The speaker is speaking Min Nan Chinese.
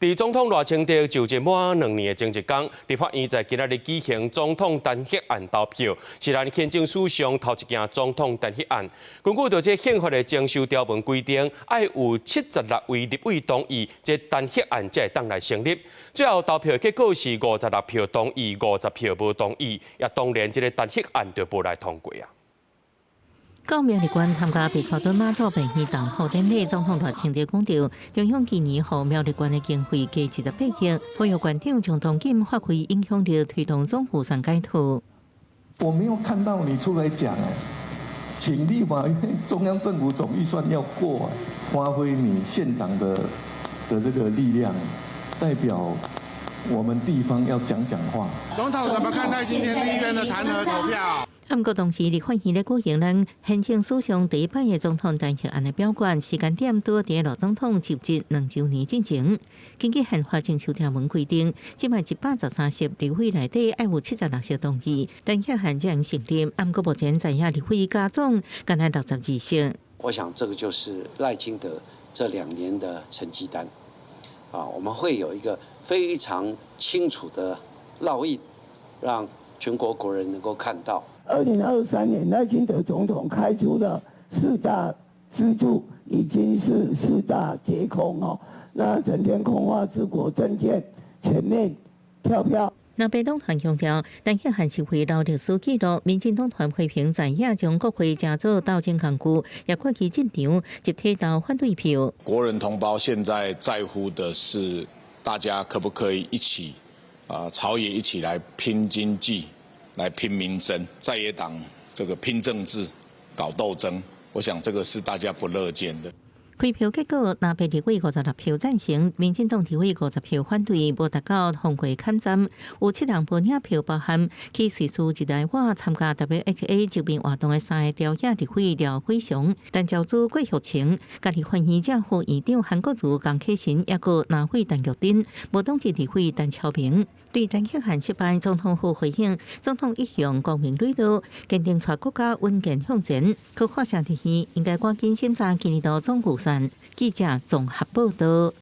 佇總統賴清德就任滿2年的前一工，立法院在今仔日舉行總統彈劾案投票，是咱憲政史上頭一件總統彈劾案。根據著這憲法的增修條文規定，愛有76位立委同意，這彈劾案才會當來成立。最後投票結果是56票同意，50票無同意，也當然這个彈劾案就無來通過啊。到苗栗縣參加白沙屯媽祖廟禧堂賀典禮，總統賴清德講著，中央今年予苗栗縣的經費加28億，呼籲縣長張東錦發揮影響力，推動總預算改革。我沒有看到你出來講，請立法院中央政府總預算要過，發揮你縣長的這個力量，代表我們地方要講講話。總統怎麼看待今天立院的彈劾投票？毋過同時，立法院咧舉行咱憲政史上第一擺的總統彈劾案的表決，時間點拄佇賴總統就職2週年進前。根據憲法增修條文規定，這擺113席立委內底愛有76席同意，彈劾案才能成立。毋過目前在野立委加總干焦62席。我想這個就是賴清德這2年的成績單，啊，我們會有一個非常清楚的烙印，讓全國國人能夠看到。2023年賴清德總統開出的四大支柱已經是四大皆空哦，那整天空話治國政見全面跳票。藍白黨團強調，彈劾案是會留歷史記錄。民進黨團批評在野將國會當做鬥爭工具，也發起進場集體投反對票。國人同胞現在在乎的是，大家可不可以一起啊，朝野一起來拼經濟，來拼民生，在野黨這個拼政治、搞鬥爭，我想這個是大家不樂見的。開票結果，藍白立委56票贊成，民進黨立委50票反對，無達到通過坎站。有七人無領票，包含去瑞士日內瓦參加 WHA 周邊活動的三个朝野立委廖偉雄、陳朝珠、郭玉清，家己發言者副院長韓國瑜、江啟臣，抑閣藍委陳玉珍，無黨籍立委陳超明。對彈劾案失敗，總統府回應，總統一向光明磊落，堅定帶國家穩健向前。閣發聲提醒，應該趕緊審查今年度總預算。記者綜合報道。